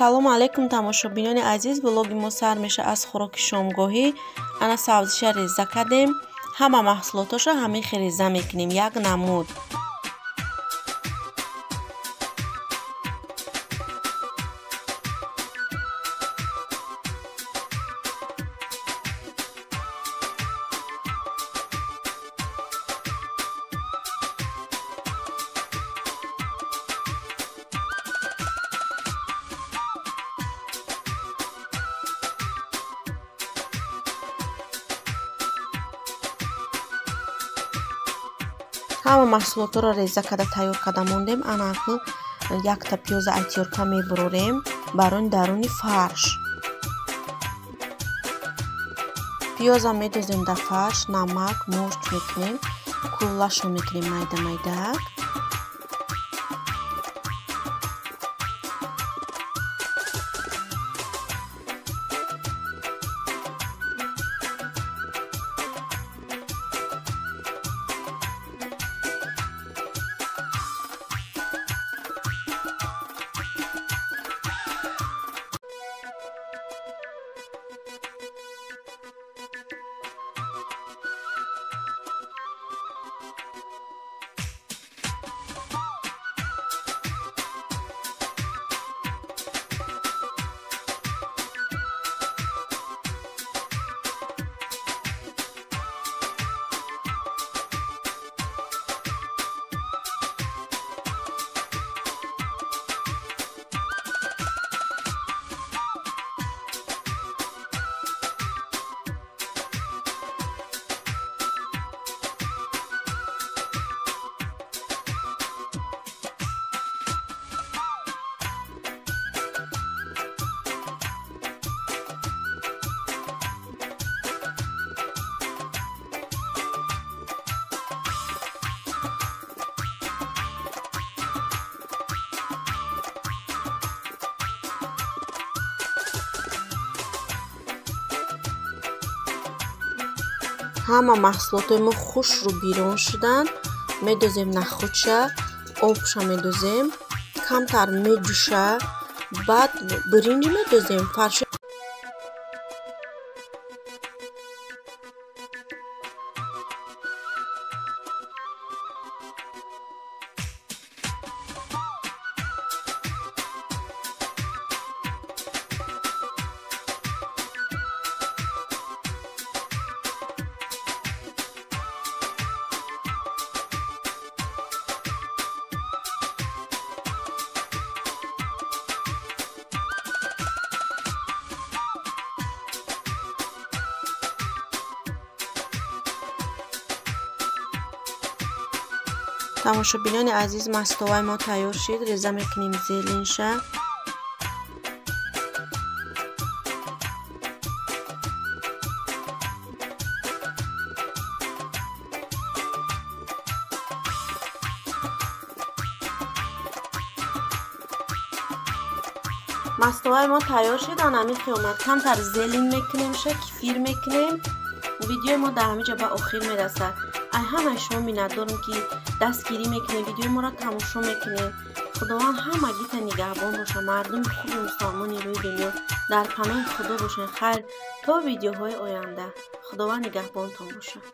Салому алейкум тамошобинони азиз. Влоги мо сар меша аз хӯроки шомгоҳӣ. Ана сабзиша реза кардем. Ҳама маҳсулотоша ҳамин хел реза мекунем, як намуд. Ҳама маҳсулотро реза карда тайёр карда мондем. Ана акнун якта пиёза айтёрка мебурорем барои даруни фарш. Пиёза медозем дар фарш, намак, мурч мекунем, куллашро мекунем майда майда. Ҳама маҳсулотҳои мо хушрӯ бирон шуданд. Медозем нахӯдша, обша медозем, камтар меҷӯша, баъд биринҷ медозем, фарш. Тамошобинони азиз, мастоваи мо тайёр шид. Реза мекунем зелинша. Мастоваи мо тайёр шид. Ана ҳамин қиёмат камтар зелин мекунемша, кефир мекунем. Видеои мо дар ҳамин ҷо ба охир мерасад. Ай ҳамаи шумо миннатдорам, ки дастгирӣ мекунед, видеои моро тамошо мекунед. Худованд ҳамагита нигаҳбон боша. Мардуми хуби мусалмони рӯи дунё дар паноҳи Худо бошед. Хайр, то видеоҳои оянда. Худованд нигаҳбонтон бошад.